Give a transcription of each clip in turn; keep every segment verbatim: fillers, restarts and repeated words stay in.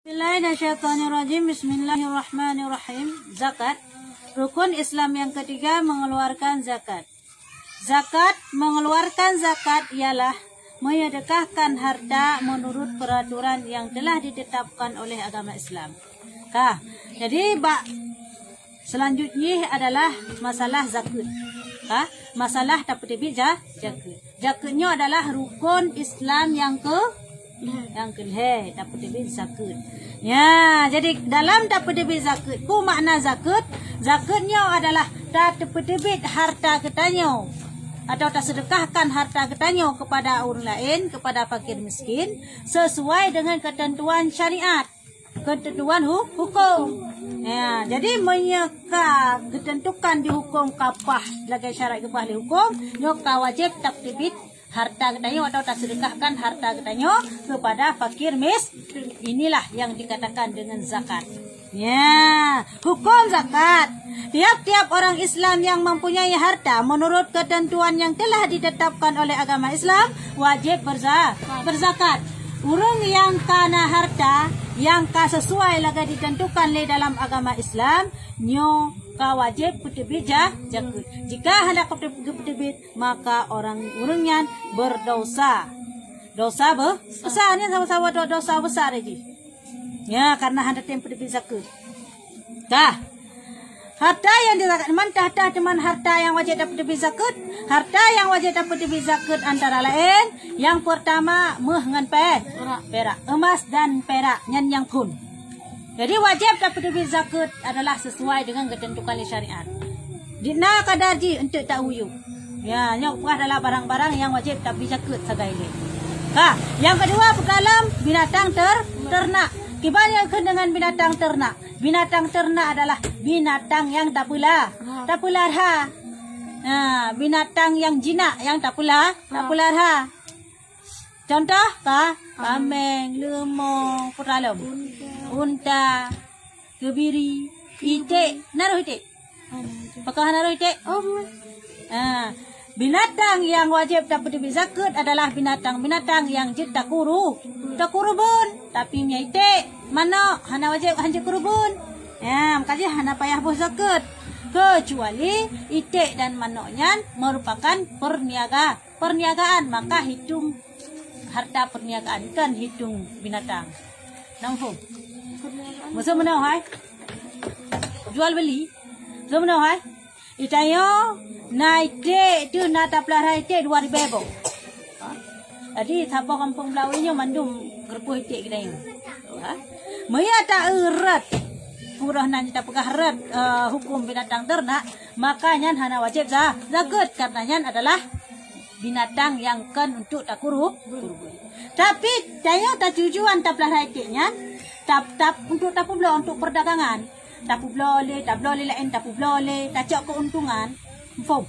Bismillahirrahmanirrahim. Bismillahirrahmanirrahim. Zakat. Rukun Islam yang ketiga, mengeluarkan zakat. Zakat, mengeluarkan zakat ialah menyedekahkan harta menurut peraturan yang telah ditetapkan oleh agama Islam. Ka, jadi bak selanjutnya adalah masalah zakat. Ka, masalah tapeuteubiet za-, zakat. Zakat nyoe adalah rukun Islam yang ke, yang kelhée, tapeuteubiet zakat. Ya, jadi dalam tapeuteubiet zakat, peue makna zakat? Zakat nyoe adalah tapeuteubiet harta geutanyoe atau tasedekahkan harta geutanyoe kepada ureuëng laén, kepada fakir miskin, sesuai dengan ketentuan syariat, ketentuan hu-, hukum. Ya, jadi meunyoe ka geuteuntukan di hukum ka paih lagée syarat geupaih lé hukum, nyoe ka wajéb tapeuteubiet harta geutanyoe atau tasedekahkan harta geutanyoe kepada fakir mis-, inilah yang dikatakan dengan zakat. Ya, hukum zakat. Tiap-tiap orang Islam yang mempunyai harta menurut ketentuan yang telah ditetapkan oleh agama Islam wajib berza-, berzakat. Ureuëng nyang ka na harta nyang ka sesuai lagée ditentukan lé dalam agama Islam, nyoe ka wajéb peuteubiet za-, zakat. Jika hana geupeuteubiet, maka orang ureuëng nyan berdosa. Dosa be-, besar, nyan sama-sama do-, dosa besar jih. Ya, karena hana tem peuteubiet zakat. Dah. Harta yang dizakat, man harta, teuma harta yang wajéb tapeuteubiet zakat. Harta yang wajéb tapeuteubiet zakat antara laén, yang pertama, méuh ngon pe-, perak. Emas dan perak, nyan nyang phon. Jadi wajéb tapeuteubiet zakat adalah sesuai dengan geuteuntukan lé syariat. Di na kadar jih eunteuk tauyueb. Ya, nyoe peugah adalah barang-barang nyang wajéb tabi zakat sagai lé. Ha, nyang keudua, peue kalon binatang ter-, ternak. Kiban nyang kheun dengan binatang ternak? Binatang ternak adalah binatang nyang tapeula-, tapeulahra. Ha, binatang nyang jinak nyang tapeula-, tapeulahra. Contoh, ka, kaméng, leumô, peue kalon? Unta, keubiri, iték, na roh iték? Pakon hana roh iték? Oh, bukan. Ha, binatang nyang wajéb tapeuteubiet zakat adalah binatang-binatang nyang jeuet takuru-, takurubon. Tapi meunyoe iték, manök, hana wajéb, hana jeuet kurubon. Ha, maka jih hana payah boh zakat. Kecuali iték dan manök nyan merupakan perniaga-, perniagaan, maka hitung harta perniagaan, kon hitung binatang. Na muphom? Maksud meunoe hai? Jual beli. Maksud meunoe hai? Di tanyoe na iték tu, na tapeulahra iték dua ribée boh. Ha? Jadi saboh gampông Belawi nyoe mandum geureupoh iték geutanyoe. Ha? Meunyoe ta-eu rot, peue nan tapeugah rot, eh, huköm binatang ternak, maka nyan hana wajéb za-, zakat, karena nyan adalah binatang nyang kon untuk takuru-, kurban. Tapi tanyoe tatujuan tapeulahra iték nyan, tap-, tap-, untuk tapeubloe, untuk perdagangan. Tapeubloe lé, tabloe lé laén, tapeubloe lé, tacok keuntungan. Muphom?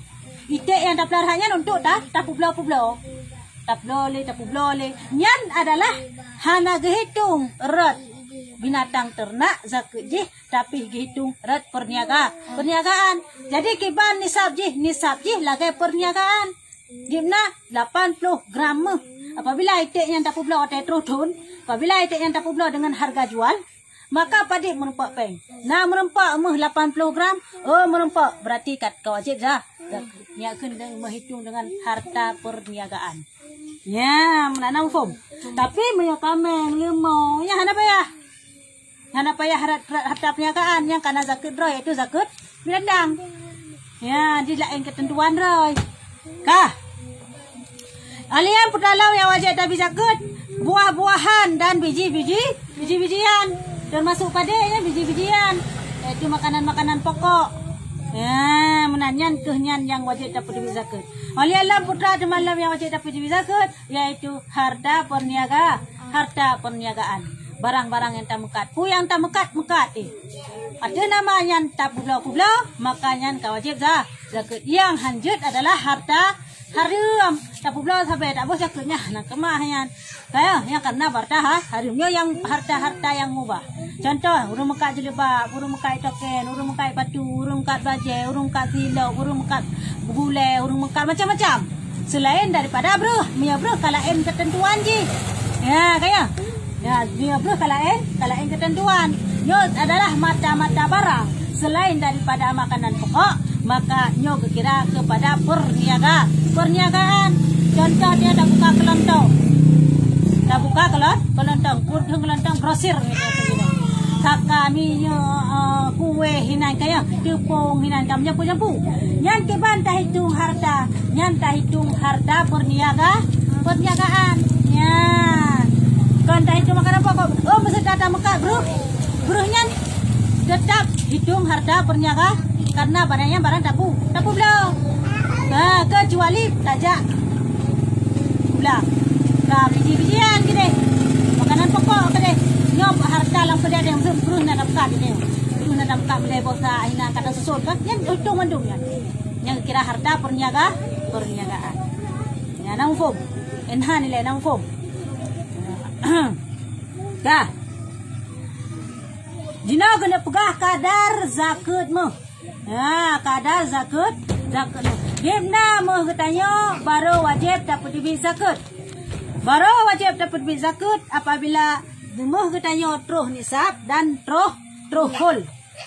Iték nyang tapeulahra nyan untuk ta-, tapeubloe-peubloe. Tabloe lé, tapeubloe lé. Nyan adalah hana geuhitong rot binatang ternak zakat jih, tapi geuhitong rot perniaga-, perniagaan. Jadi kiban nisab jih, nisab jih lagée perniagaan. Dimna lapan ploh gram méuh. Apabila iték nyan tapeubloe watée troh thon, apabila iték nyan tapeubloe dengan harga jual, maka padit meureumpok péng. Na meureumpok méuh lapan ploh gram, oh, meureumpok, berarti ka, ka wajéb za-, zakat. Nyan keuneuk meuhitong dengan harta perniagaan. Nya, meunan na muphom. Tapi meunyoe kaméng, leumô, nyan hana payah. Hana payah rat-, rat harta perniagaan nyang kana zakat droe, yaitu zakat binatang. Ya, di laén keuteuntuan droe. Ka. Alian peutalong nyang wajéb tabi zakat, buah-buahan dan biji-biji, biji-bijian, termasuk padé nyan biji-bijian, yaitu makanan-makanan pokok. Ya, meunan nyan keuh nyan nyang wajéb tapeuteubiet zakat. Alian lom putra teumalom nyang wajéb tapeuteubiet zakat, yaitu harta perniaga-, harta perniagaan. Barang-barang nyang tameukat. Peue nyang tameukat, meukat, eh. Ateueh nama nyan tapeubloe-peubloe, maka nyan ka wajéb za-, zakat. Nyang hanjeuet adalah harta hareuem. Tapeubloe sabe taboh zakat nyan, na keumah nyan. Kaya, nyang karena harta ha-, hareuem. Nyoe nyang harta-harta nyang mubah. Contoh, ureuëng meukat jilbab, ureuëng meukat token, ureuëng meukat batu, ureuëng meukat bajée, ureuëng meukat silop, ureuëng meukat gulée, ureuëng meukat macam-macam. Selain daripada breueh, meunyoe breueh ka laén keuteuntuan jih. Ya, kaya. Ya, nyoe breuh ka laén, ka laén keuteuntuan. Nyoe adalah mata-mata barang. Selain daripada makanan pokok, maka nyoe geukira kepada perniaga. Perniagaan. Contoh dia tabuka keulontong. Tabuka keulon-, keulontong, kudeueng keulontong grosir gitu. Saka minyeuk, eh, kueh hinan kayang, teupông hinan ka meujampu-jampu. Nyan kiban tahitong harta, nyan tahitong harta perniaga, perniagaan. Nyan. Kon tahitong makanan pokok. Oh, meuseujah tameukat breuh. Breuh nyan tetap hitong harta perniaga karena barang nyan barang tapu, tapu bloe. Ha, kecuali tajak gula. Ka biji-bijian keudeh. Makanan pokok keudeh. Nyoe harta lam keudeh deh, breuh na tameukat keudeh. Breuh na tameukat keudeh boh sa hinan ka tasuson kan. Nyan hitong mandum nyan. Nyan kira harta perniaga, perniagaan. Nyan na muphom. Enhan ilée na muphom. Dah. Jinoe keuneuk peugah kadar zakeuet méuh. Ha, kadar zakeuet, zakeuet méuh. Dibna méuh geutanyoe barô wajéb tapeuteubiet zakeuet. Barô wajéb tapeuteubiet zakeuet apabila méuh geutanyoe troh nisab dan troh, troh hol.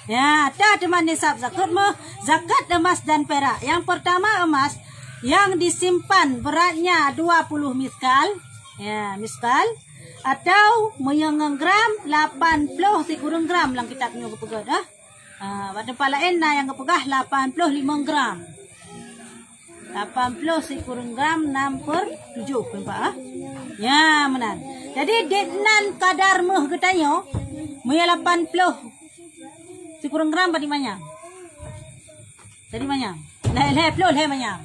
Ya, ta teuma nisab zakeuet méuh, zakat emas dan perak. Yang pertama emas yang disimpan beratnya dua puluh miskal. Ya, miskal. Atau meunyoe ngon gram, lapan ploh sikureueng gram lam kitab nyoe geupeugah dah. Ah, bak teumpat laén na nyang geupeugah lapan ploh limong gram. Lapan ploh sikureueng gram enam per tujuh, nampak ah? Ya, meunan. Jadi, dibnan kadar méuh geutanyoe, meunyoe lapan ploh sikureueng gram padum manyam. Jadi manyam. Lhèe, lhèe ploh lhèe manyam.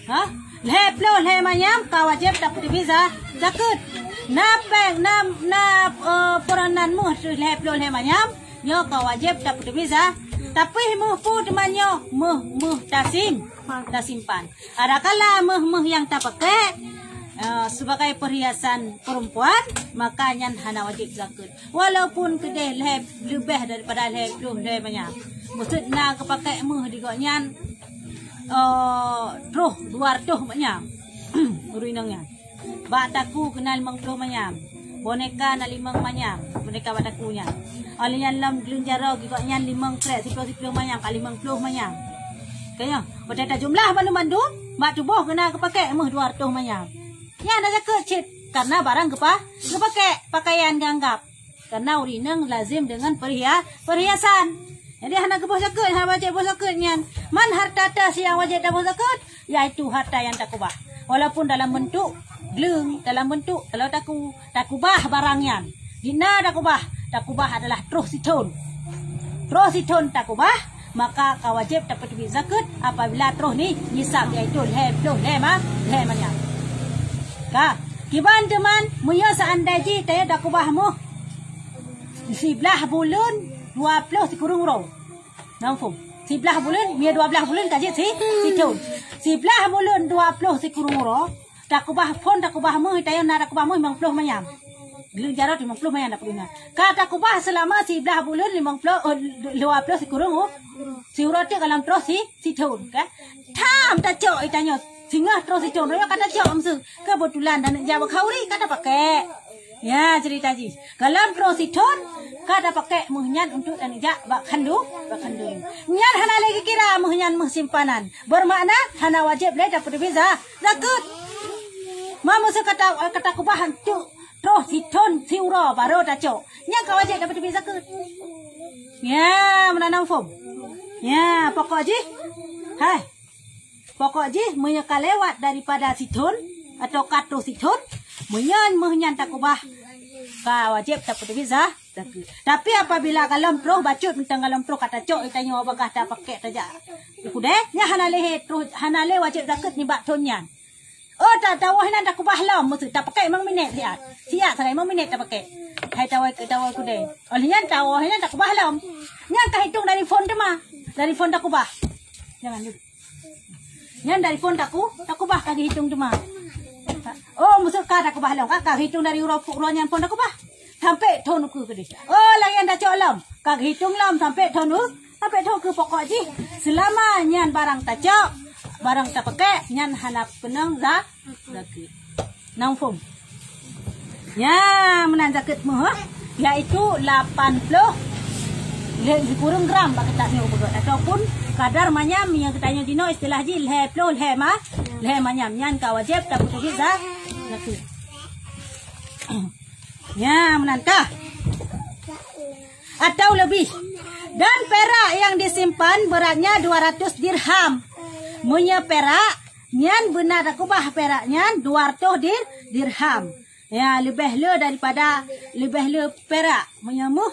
Ha? Lhèe ploh lhèe manyam ka wajéb tapeuteubiet za-, zakeuet. Na péng, na, na, eh, peuranan méuh lhèe ploh lhèe manyam, nyoe ka wajéb tapeuteubiet za-, tapi méuh peue teuma nyoe? Méuh, méuh tasim-, tasimpan. Adakala méuh-méuh nyang tapakék, eh, sebagai perhiasan perempuan, maka nyan hana wajéb zakeuet. Walaupun keudeh lhèe, leubeh daripada lhèe ploh lhèe manyam. Maksud na geupakék méuh di gobnyan, eh, troh dua reutôh manyam. Ureueng inong nyan. Bak takue keunan limong ploh manyam. Boneka na limong manyam. Boneka bak takue nyan. Óh lheueh nyan lom gleung jaroe di gobnyan limong krek, siploh-siploh manyam, ka limong ploh manyam. Ka nyoe, watèe tajumlah bandum-bandum, bak tuboh keunan geupakék méuh dua reutôh manyam. Nyan hana zakeuet cit, karena barang geupa-, geupakék, pakaian geuanggap. Karena ureueng inong lazim deungon perhia-, perhiasan. Jadi hana geuboh zakeuet, hana wajéb boh zakeuet nyan. Man hareuta teuh nyang wajéb taboh zakeuet, yaitu hareuta nyang takubah. Walaupun dalam beuntuk gleung, dalam beuntuk kalau taku-, takubah barang nyan. Di na takubah, takubah adalah troh sithon. Troh sithon takubah, maka ka wajéb tapeuteubiet zakeuet apabila troh ni nisab, yaitu lhèe ploh lhèe ma-, lhèe manyam. Ka, kiban teuma, meunyoe seandai jih tanyoe takubah méuh siblaih buleuen dua ploh sikureueng uroe. Na muphom? Siblaih buleuen, meunyoe dua blaih buleuen ka jeuet si-, sithon. Siblaih buleuen dua ploh sikureueng uroe, takubah phon, takubah méuh, tanyoe na takubah méuh limong ploh manyam. Gleung jaroe limong ploh manyam takubah. Ka takubah seulama siblaih buleuen limong ploh, eh, dua ploh sikureueng u-, siuroe teuk ka lom troh si-, sithon, ka. Tham tacok tanyoe, singoh troh sithon, royok ka tacok meuseu. Keubeutulan dan jak bak khanduri ka tapakék. Ya, cerita jih. Ka lom troh sithon, ka tapakék méuh nyan untuk taneuk jak bak khandu-, bak khanduri. Nyan hana lé geukira méuh nyan méuh simpanan. Bermakna, hana wajéb lé tapeuteubiet za-, zakeuet. Ma meuseu ka ta-, ka takubah untuk troh sithon siuroe barô tacok. Nyan ka wajéb tapeuteubiet zakeuet. Ya, meunan na muphom. Ya, pokok jih. Hai. Pokok jih, meunyoe ka lewat daripada sithon atau ka troh sithon, meunyoe méuh nyan takubah, ka wajéb tapeuteubiet za-, zakeuet. Tapi apabila ka lom troh bacut, mantong ka lom troh ka tacok, tanyoe bagaih tapakék tajak u keudè, nyan hana lé troh, hana lé wajéb zakeuet nibak thon nyan. Oh, ta-, tawoe nyan takubah lom, meuseu tapakék limong minét siat. Siat sagai limong minét tapakék. Hai tawoe, tawoe u keudè. Óh lheueh nyan tawoe nyan takubah lom. Nyan ka hitong dari phon teuma. Dari phon takubah. Jangan dulu. Nyan dari phon taku-, takubah ka geuhitong teuma. Oh, meuseu ka takubah lom, ka, ka geuhitong dari uroe, uroe nyan phon takubah. Sampai thon ukeue keudeh. Oh, lagèe nyan tacok lom. Ka geuhitong lom sampai thon u-, sampai thon ukeue, pokok jih. Seulama nyan barang tacok, barang tapakék, nyan hana keunong za-, zakeuet. Na muphom? Nyan meunan zakeuet meuh, yaitu lapan ploh lhèe sikureueng gram bak geutanyoe beugöt, ataupun kadar manyam nyang geutanyoe jinoe istilah jih lhèe ploh lhèe ma-, lhèe manyam. Nyan ka wajéb tapeuteubiet za-, zakeuet. Nyan meunan kah? Atau lebih. Dan perak yang disimpan beratnya dua ratus dirham. Meunyoe perak, nyan beuna takubah perak nyan dua ratus dir-, dirham. Ya, leubeh le daripada, leubeh le perak. Meunyoe meuh,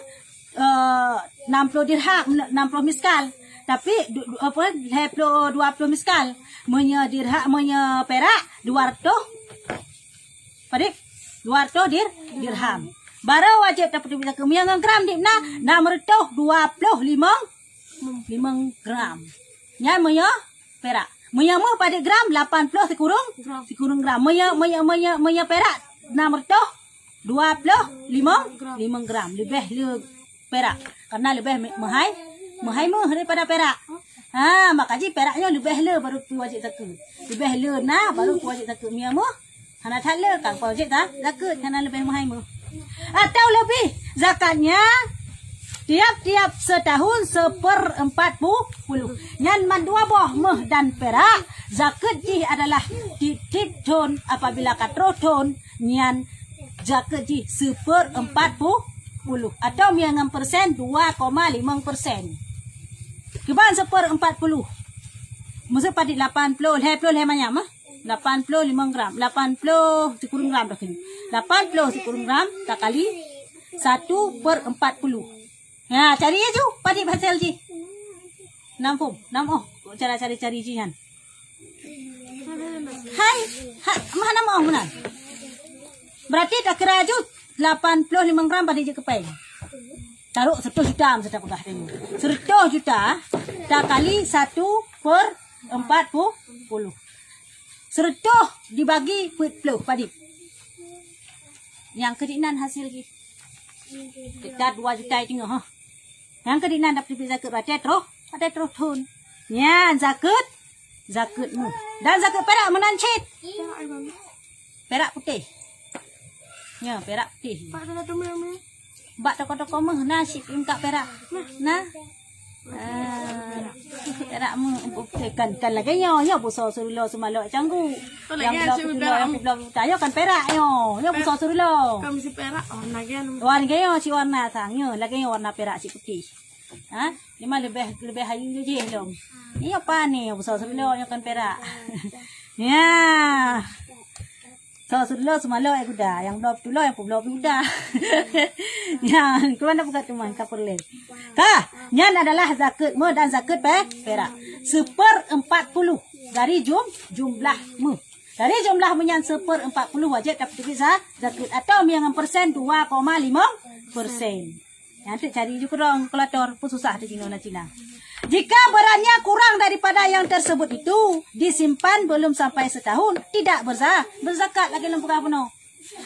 eh, enam puluh dirham, enam puluh miskal. Tapi, du-, du-, apa, lhèe ploh, dua puluh miskal. Meunyoe dirham, meunyoe perak, dua ratus, padit? Dua ratus dir-, dirham. Baru wajéb tapeuteubiet zakeuet. Meunyoe ngon gram dip na, enam ratus dua puluh limong, limong gram. Nyan meunyoe perak. Meunyoe meuh padit gram, lapan ploh sikureueng, gram. Sikureueng gram. Meunyoe, meunyoe, meunyoe, meunyoe perak, enam ratus dua puluh limong, gram. Limong gram. Leubeh le perak. Karena leubeh me-, meuhai, meuhai meuh daripada perak. Ha, maka jih perak nyoe leubeh le baru wajéb zakeuet. Leubeh le na baru wajéb zakeuet. Meunyoe meuh, hana that le, ka wajéb za-, zakeuet, karena leubeh meuhai meuh. Atau lebih, zakatnya tiap-tiap setahun seperempat pu-, puluh. Nyan mandua boh meuh dan perak, zakeuet jih adalah tiep-tiep thon, apabila ka troh thon, nyan zakeuet jih seperempat pu-, puluh. Atau meunyoe ngon persen, dua koma limong persen. Kiban seperempat puluh. Maksud padit lapan ploh, lhèe ploh lhèe manyam, eh? Lapan ploh limong gram, lapan ploh sikureueng gram dah kini. Lapan ploh sikureueng gram takali satu per empat puluh. Ha, cari aju, padit pasal jih. Nam pom, nam oh, cara cari-cari jih nyan. Hai, ha, mah nam oh meunan. Berarti takira aju lapan ploh limong gram padit jih keupeng. Taruh seratus juta masa tapeugah tadi. Seratus juta takali satu per empat puluh. Seratus dibagi peuet ploh padit. Nyang keu dinan hasil jih. Sekitar dua juta teungoh, ha. Nyang keu dinan dapat teubiet zakeuet watèe troh, watèe troh thon. Nyan zakeuet, zakeuet meuh. Dan zakeuet perak meunan cit. Perak putéh. Nyoe, perak putéh. Bak toko-toko meuh na cit tingkat perak. Nah. Ah, perak meuh, kan, kan lagèe nyoe, nyoe busoe seurulo seumalok canggu. Nyang busoe seurulo, nyang busoe buta, nyoe kan perak nyoe. Nyoe busoe seurulo. Kan meusi perak, warna gen. Warna gen nyoe, cit warna sang nyoe, lagèe nyoe warna perak cit putéh. Ha? Nyoe mah leubeh, leubeh hayeue jih lom. Nyoe pane busoe seurulo, nyoe kan perak. Ya. Soe seurulo seumalok nyang guda, nyang bloe peutulo, nyang peubloe pih guda. Nyan, keuman na peugah teuma ka peureulèe. Ka, nyan adalah zakeuet meuh dan zakeuet pe-, perak. Seperempat puluh dari jum-, jumlah meuh. Dari jumlah meuh nyan seperempat puluh wajéb tapeuteubiet za-, zakeuet atau meunyoe ngon persen dua koma limong persen. Nyan teuk cari ju keudroe kalkulator, pun susah teuk jinoe na Cina. Jika beratnya kurang daripada yang tersebut itu, disimpan belum sampai setahun, tidak berza-, berzakat lagèe lôn peugah bunoe.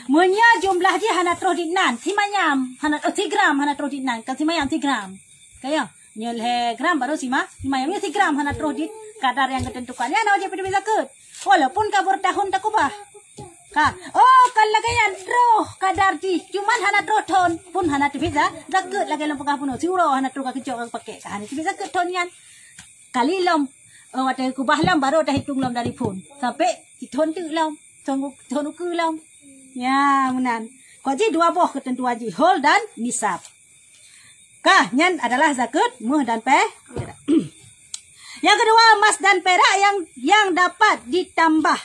Meunyoe jumlah jih hana troh di nan, simanyam, hana, oh, sigram hana troh di nan, kan simanyam sigram. Kaya, nyoe lhèe gram baru sima-, simanyam, nyoe sigram hana troh di kadar nyang geuteuntukan. Nyan hana wajéb tapeuteubiet zakeuet. Walaupun ka beurtahun takubah. Ka. Oh, kan lagèe nyan troh kadar jih. Cuman hana troh thon. Pun hana teubiet za-, zakeuet lagèe lôn peugah bunoe. Siuroe hana troh ka keucok ka pakèk. Ka hana teubiet zakeuet thon nyan. Kali lom, eh, watèe kubah lom, baru tahitong lom dari phon. Sampai sithon teuk lom. Thon u-, thon ukeue lom. Ya, meunan. Kok jih dua boh keuteuntuan jih. Hol dan nisab. Kah, nyan adalah zakeuet meuh dan pe-, perak. Yang kedua, emas dan perak yang, yang dapat ditambah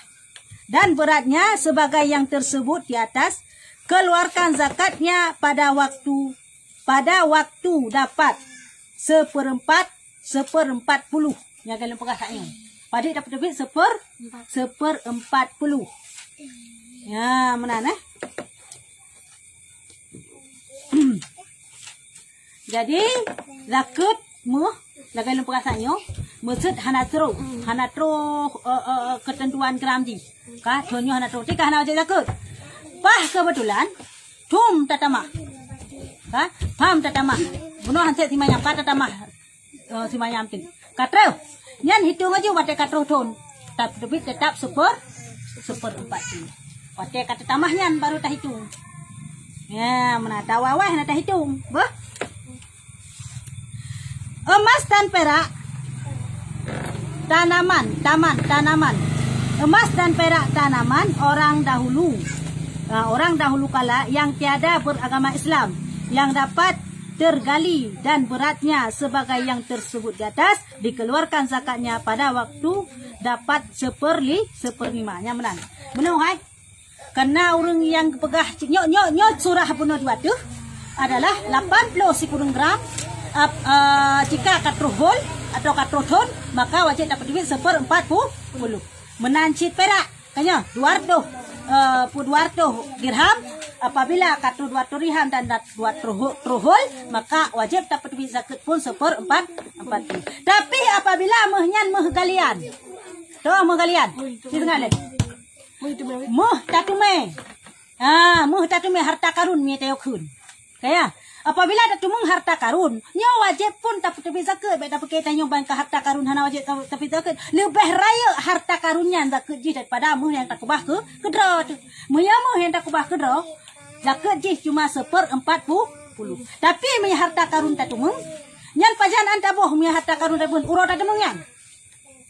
dan beratnya sebagai yang tersebut di atas, keluarkan zakatnya pada waktu, pada waktu dapat seperempat, seperempat puluh. Nyang kalian peugah saat nyoe. Padit dapat teubiet seper-, seperempat puluh. Ya, meunan, eh. Jadi, zakeuet meuh, lagèe lôn peugah saat nyoe, meuseut hana troh, hana troh, eh, eh, eh, keuteuntuan gram jih. Ka, thon nyoe hana troh, tika hana wajéb zakeuet. Paih keubeutulan, thon tatamah. Ka, pham tatamah. Bunoe han sép simanyam, ka tatamah, eh, simanyam teuk. Ka troh. Nyan hitong aju watèe ka troh thon. Tap-, teubiet teutap seper-, seperempat puluh. Watèe ka teutamah nyan baru tahitong. Ya, meunan tawawai na tahitong. Beuh. Emas dan perak tanaman, taman, tanaman. Emas dan perak tanaman orang dahulu. Ah, orang dahulu kala yang tiada beragama Islam, yang dapat tergali dan beratnya sebagai yang tersebut di atas, dikeluarkan zakatnya pada waktu dapat seperli-, seperlima. Nyang meunan. Meunoe hai. Karena ureuëng nyang geupeugah nyoe, nyoe, nyoe surah bunoe dua teuh adalah lapan ploh sikureueng gram, ap-, eh, jika ka troh hol atau ka troh thon, maka wajéb tapeuteubiet seperempat pu-, puluh. Meunan cit perak, ka nyoe, dua ratus, eh, pu-, dua ratus dirham, apabila ka troh dua ratus dirham dan dat-, dua ratus troh ho-, troh hol, maka wajéb tapeuteubiet zakeuet pun seperempat, empat puluh. Tapi apabila meuh nyan meuh galian, toh meuh galian, di tengah leh. Meuh tateumé. Ha, meuh tateumé harta karun mie tayok kheun. Kaya, apabila tateumeung harta karun, nyoe wajéb pun tapeuteubiet zakeuet, bék tapeuké tanyoe ban ka harta karun hana wajéb ta-, tapeuteubiet zakeuet. Leubeh rayeuk harta karun nyan zakeuet jih daripada meuh nyang takeubah keu, keudroe teuh. Meunyoe meuh nyang takeubah keudroe, zakeuet jih cuma seperempat pu-, puluh. Tapi meunyoe harta karun tateumeung, nyan pajan an taboh meunyoe harta karun tateumeung, uroe tateumeung nyan.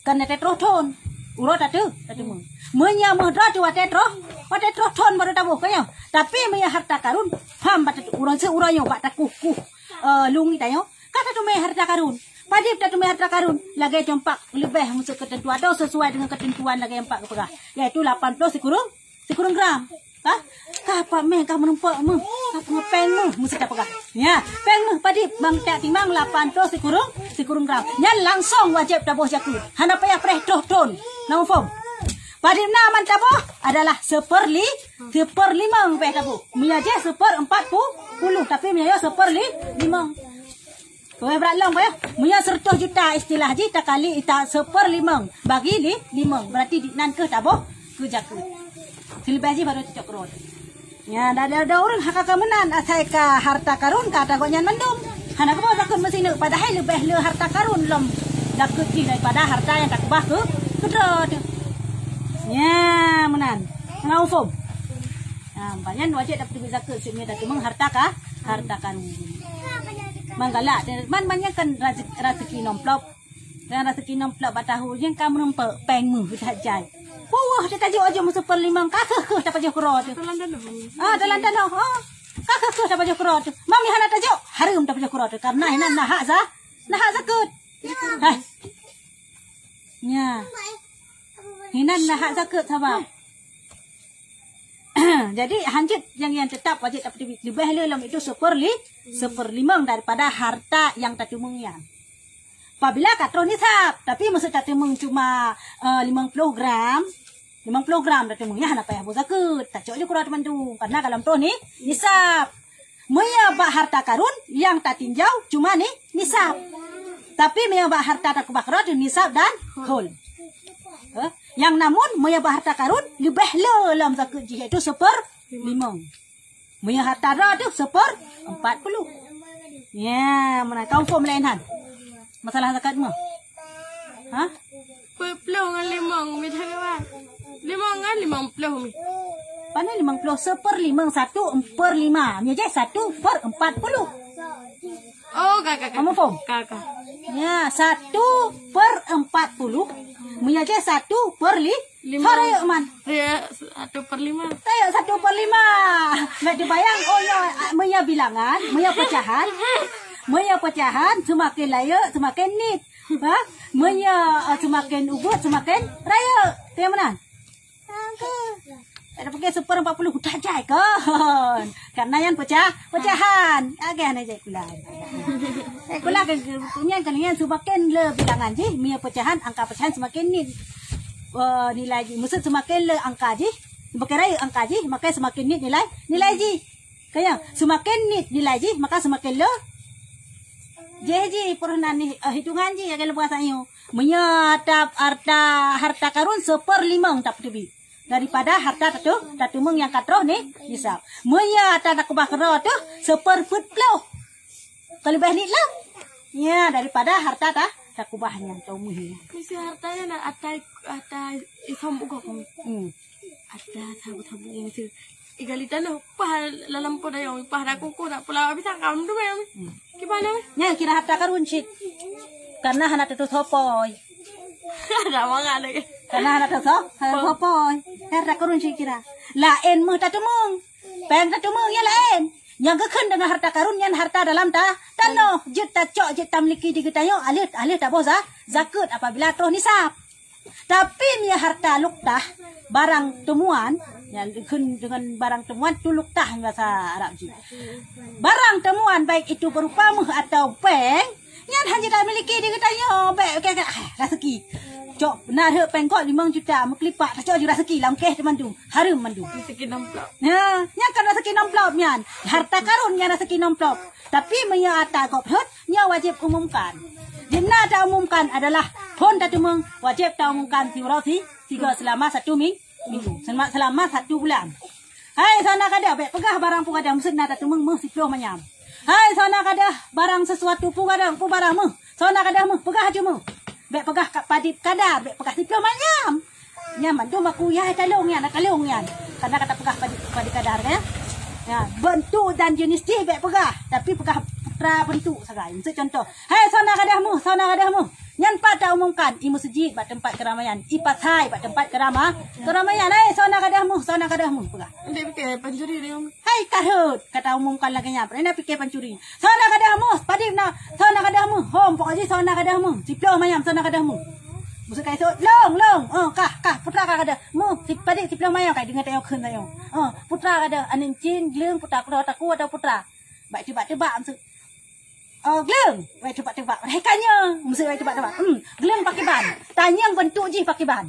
Kan watée troh thon. Uroe tateu-, tateumeung. Meunyoe meuh droe teuh watée troh, watée troh thon baru taboh, ka nyoe. Tapi meunyoe harta karun, pham bak tatu-, uroe se-, uroe nyoe bak takuh-kuh, eh, lungui tanyoe, ka tateumé harta karun. Padub tateumé harta karun, lagée cumpak leubeh meuseue keuteuntuan atau sesuai dengan keuteuntuan lagée nyang pak geupeugah, yaitu lapan ploh sikureueng, sikureueng gram. Ka? Ka pat meuh, ka meurumpok meuh, ka peungeut péng meuh, meusti tapeugah. Ya, péng meuh padub bang tak timang lapan ploh sikureueng, sikureueng gram. Nyan langsong wajéb taboh zakeuet. Hana payah preh troh thon. Na muphom? Padub na man taboh adalah seperli-, seperlimong payah taboh. Meunyoe jih seperempat pu-, puluh, tapi meunyoe seperli-, limong. Wéh brat lom, wéh. Meunyoe seratus juta istilah jih takali ita seperlimong bagi li-, limong. Berarti di nan keuh taboh keu zakeuet. Sileubeh jih baru cocok keurot. Nya, dah ada, ada ureuëng haka ka meunan asai ka harta karun ka tagot nyan mandum. Hana geuboh zakeuet meusineuk padahai leubeh le harta karun lom zakeuet jih daripada harta nyang takeubah keu, keudroe teuh. Nya, meunan. Hana muphom. Ha, banyan wajéb tapeuteubiet zakeuet seumiet tateumeung harta ka, harta karun. Manggalak, man, man nyan kan raze-, raseuki nomplop. Dan raseuki nomplop bak tahu, nyang ka meurumpok péng meuh that jai. Puwah teuh tajok-jok meuseperlimong, ka kheueh-kheueh tapajoh keudroe teuh. Ah, dalam tanoh. Ah, ka kheueh-kheueh tapajoh keudroe teuh. Mami hana tajok, hareuem tapajoh keudroe teuh. Karena inan na hak za-, na hak zakeuet. Hai. Nya. Inan na hak zakeuet sabab. Jadi, hanjeuet nyang, nyang tetap wajéb tapeuteubiet leubeh le lom itu seperli-, seperlimong daripada harta nyang tateumeung nyan. Apabila ka troh nisab, tapi meuseu tateumeung cuma, eh, limong ploh gram, limong ploh gram tateumeung, nyan hana payah boh zakeuet, tacok jih keudroe teumandum, karena ka lom troh ni-, nisab. Meunyoe bak harta karun nyang tatinjau cuma ni-, nisab. Tapi meunyoe bak harta takeubah keudroe teuh nisab dan hol. Eh, nyang namun meunyoe bak harta karun leubeh le lom zakeuet jih, yaitu seperlimong. Meunyoe harta droe teuh seperempat puluh. Nya, meunan ka muphom laén han. Masalah zakeuet meuh. Ha? Peuet ploh ngon limong, mi that wan. Limong ngon limong ploh mi. Pane limong ploh, seperlimong, satu per lima. Meunyoe jih satu per empat puluh. Oh, ka, ka, ka. Kamu faham? Ka, ka. Ya, satu per empat puluh. Meunyoe jih satu per li-, Lima. Rayeuk man. Ya, satu per lima. Rayeuk satu per lima. Nggak dibayang, oh ya, meunyoe bilangan, meunyoe pecahan. Meunyoe pecahan, seumaken rayeuk, seumaken nit. Ha? Meunyoe, eh, seumaken ubit, seumaken rayeuk. Teuh meunan? Ada pakai seperempat puluh, udah jai kon. Karena nyan pecah, pecahan. Agak hana jai kula. Eh, kula ke, ke, nyan kan nyan seumaken le bilangan jih, meunyoe pecahan, angka pecahan seumaken nit, eh, nilai jih. Maksud seumaken le angka jih, seumaken rayeuk angka jih, maka seumaken nit nilai, nilai jih. Kaya, seumaken nit nilai jih, maka seumaken le jih jih peurunan ni, eh, hitungan jih, agak leubeh sayang. Meunyoe harta, harta, harta karun seperlimong tapeuteubiet daripada harta tatu-, tateumeung nyang ka troh ni, nisab. Meunyoe harta takeubah keudroe teuh seperpeuet ploh. Ka leubeh nit lom. Nya, daripada harta ta-, takeubah nyan, taumui nyan. Misi harta nyan na atai, atai isom bugok. Hmm. Ada sabu-sabu misi. Igali tanoh, pah lam po dayong, pah da kuku, da pula bisa kam tu kan. Gimana? Nyan kira harta karun cit. Karena hana teutusoe poi. Ada mangat lagi. Karena hana teutusoe, hana teutusoe poi. Harta karun cit kira. Laén meuh tateumeung. Péng tateumeung nyan laén. Nyang geukheun deungon harta karun nyan harta dalam ta-, tanoh. Jeuet tacok, jeuet tamiliki di geutanyoe, aleuh, aleuh taboh za-, zakeuet apabila troh nisab. Tapi meunyoe harta luktah, barang teumuan, nyan geukheun deungon barang teumuan tu luktah basa Arab jih. Barang teumuan baik itu berupa meuh atau péng, nyan hana tamiliki di geutanyoe, bèk keu, ah, raseuki. Cok, na rhot péng gob limong juta, meukeulipat, tacok ju raseuki lam kèh teumandum, hareuem mandum. Raseuki enam ploh. Nah, nyan kan raseuki enam ploh nyan. Harta karun nyan raseuki enam ploh. Tapi meunyoe ata gob rhot, nyoe wajéb umumkan. Di na taumumkan adalah phon tateumeung, wajéb taumumkan siuroe si-, sigoe selama satu ming-, minggu. Selama, selama satu bulan. Hai, soe na gadôh, bèk peugah barang peue gadôh, meuseue na tateumeung meuh siploh manyam. Hai, soe na gadôh barang sesuatu peue gadôh, peue barang meuh. Soe na gadôh meuh, peugah aju meuh. Bèk peugah ka-, padit kadar, bèk peugah siploh manyam. Nyan mandum aku yah talong nyan, talong nyan. Karena ka tapeugah padit, padit kadar, ya. Ya, bentuk dan jenis jih bèk peugah, tapi peugah putra bentuk sagai. Meuseue contoh, "Hai, soe na gadôh meuh, soe na gadôh meuh." Nyan pat taumumkan, i meuseujid bak teumpat keuramaian, i pasai bak teumpat keurama-, keuramaian. "Hai, soe na gadôh meuh, soe na gadôh meuh," peugah. Ndék pike pancuri dia. Hai, ka rhot, ka taumumkan lagèe nyan. Pernah pike pancuri. "Soe na gadôh meuh, padit na, soe na gadôh meuh." Hom, pokok jih soe na gadôh meuh. Siploh manyam soe na gadôh meuh. Meuseue ka isot, "Long, long." Oh, kah, kah, putra kah gadôh. Meuh, si-, padit siploh manyam, ka deungoe tanyoe kheun tanyoe. Oh, putra gadôh, aneuk cin, gleueng, putra, putra takue atau putra. Bak teubak-teubak meuseue. Oh, gleueng, bak teubak-teubak. Hai ka nyoe, meuseue bak teubak-teubak. Hmm, gleueng pakriban. Tanyong bentuk jih pakriban.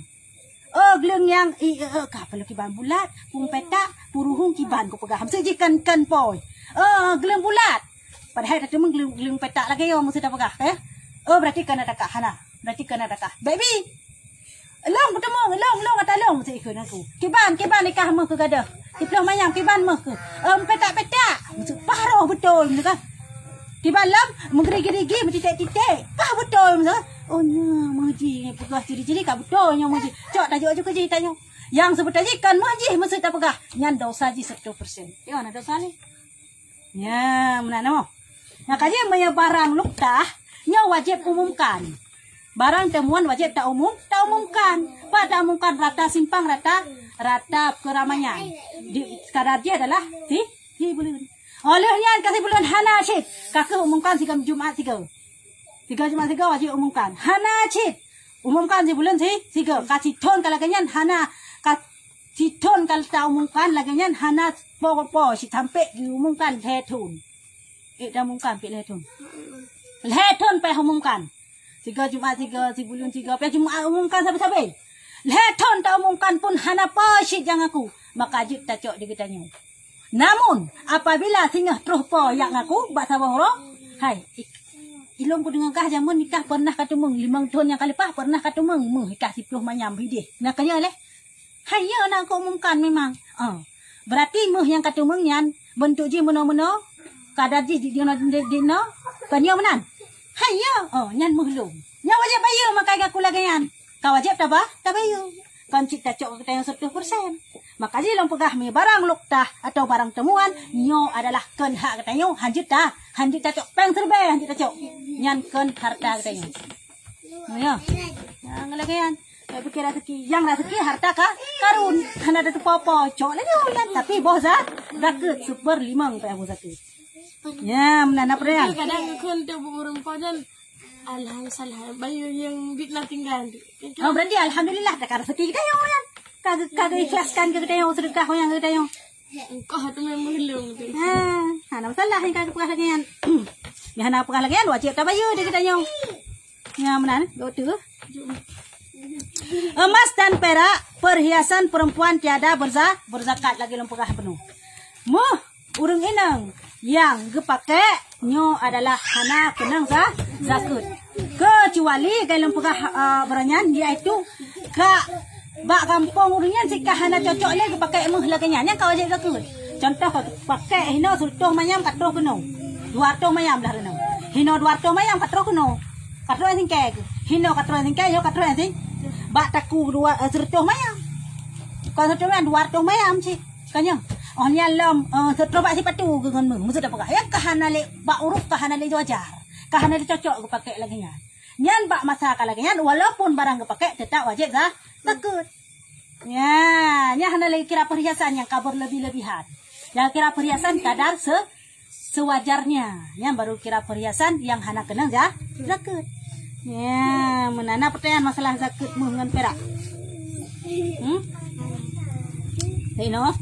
Oh, gleueng nyang i, e, e, ka peuleukiban bulat, pun petak, puruhung kiban kupeugah. Meuseue jih kan, kan poi. Oh, gleueng bulat. Padahai tateumeung gleueng, gleueng petak lagèe nyoe meuseue tapeugah, eh. Oh, berarti kan ada kah hana. Berarti kan ada kah. Baby. Long, beuteumeung, long, long, ata long, meuseue ikheun aku. Kiban, kiban ikah meuh keu gadôh. Siploh manyam, kiban meuh keu. Em, petak-petak. Meuseue pah roh beutôi, meuseue kan. Kiban lom, meugerigi-gerigi, meutiték-titék. Pah beutôi, meuseue. Oh, nyoe meuh jih, peugah ciri-ciri ka beutôi nyoe meuh jih. Cok, tajok aju keu jih, tanyoe. Nyang seubeutôi jih kan meuh jih, meuseue tapeugah. Nyan dosa jih seratus persen. Yo, na dosa lé. Nya, meunan nyoe. Nyang ka jeuet meunyoe barang luktah, nyoe wajéb umumkan. Barang teumuan wajéb taumum, taumumkan. Pat taumumkan rata simpang, rata, rata keuramaian. Di, kadar jih adalah si, sibuleuen. Óh lheueh nyan ka sibuleuen hana cit, ka kheueh umumkan sigoe Jumat sigoe. Sigoe Jumat sigoe wajéb umumkan. Hana cit. Umumkan sibuleuen si, sigoe. Ka sithon ka lagèe nyan hana, ka sithon ka taumumkan lagèe nyan hana po-po cit sampoe jiumumkan lhèe thon. Eh, taumumkan pih lhèe thon. Lhèe thon payah umumkan. Sigoe Jumat sigoe, sibuleuen sigoe, payah Jumat umumkan sabe-sabe. Lhèe thon taumumkan pun hana po cit nyang ngaku, maka jeuet tacok di geutanyoe. Namun, apabila singoh troh po nyang ngaku bak saboh uroe, hai, ik-, ilôn kudeungö kah jameun ikah pernah kateumeung, limong thon nyang ka leupah pernah kateumeung meuh ikah siploh manyam hideh. Na keunyoe lé? Hai, nyoe na kuumumkan memang. Ah. Berarti meuh nyang kateumeung nyan bentuk jih meunoe-meunoe, kadar jih di, di, di, di, dinoe, kon nyoe meunan. Hai, nyoe, oh, nyan meuh lôn. Nyan wajéb bayeue makai ngaku lagèe nyan. Ka wajéb taba-, tabayeue. Kon cit tacok keu geutanyoe seratus persen. Maka jih lôn peugah meunyoe barang luktah atau barang teumuan, nyoe adalah kon hak geutanyoe, hanjeuet ta-, hanjeuet tacok péng siribèe, hanjeuet tacok. Nyan kon harta geutanyoe. Oh, ya. Nyang lagèe nyan. Bèk pikir raseuki. Nyang raseuki harta ka-, karun. Hana teupeue-peue. Cok laju nyan. Tapi boh za-, zakeuet. Super limong payah boh zakeuet. Ya, meunan na peureueng. Kadang kon teuh ureueng po nyan. Alhamdulillah. Bayeue nyang bit na tinggai. Oh, berarti alhamdulillah dah ka raseuki geutanyoe nyan. Ka, ka geuikhlaskan keu geutanyoe, seudeukah nyang geutanyoe. Engkau tu memang belum tu. Ha, hana masalah nyang ka peugah lagèe nyan. Nyang hana peugah lagèe nyan wajéb tabayeue di geutanyoe. Nyan meunan, dua tu. Emas dan perak, perhiasan perempuan tiada berza-, berzakat lagi lôn peugah bunoe. Meuh ureueng inong nyang geupakék nyoe adalah hana keunong za-, zakeuet. Keucuali lagèe lôn peugah, eh, baroe nyan, yaitu ka bak gampông ureueng nyan cit ka hana cocok lé geupakék meuh lagèe nyan, nyan ka wajéb zakeuet. Contoh, ka pakék hinoe seureutôh manyam ka troh keunoe. Dua reutôh manyam lah keunoe. Hinoe dua reutôh manyam ka troh keunoe. Ka troh singkèe keuh. Hinoe ka troh singkèe, nyoe ka troh sing-, bak takue dua, eh, seureutôh manyam. Kon seureutôh manyam, dua reutôh manyam cit. Ka nyoe. Oh nyan lom, eh, seutôt bak sipatu geuh ngon meuh, maksud peugah. Nyang ka hana lé bak uruf, ka hana lé wajar, ka hana lé cocok geupakék lagée nyan. Nyan bak masa ka lagée nyan, walaupun barang geupakék, teutap wajéb za-, zakeuet. Ya, nyan hana lé kira perhiasan nyang ka berlebih-lebihan. Nyang kira perhiasan kadar se-, sewajarnya. Nyan baru kira perhiasan nyang hana keunong za-, zakeuet. Ya, meunan na pertanyaan masalah zakeuet meuh ngon pirak. Hmm? Inoe?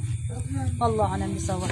Wallahu a'lam bissawab.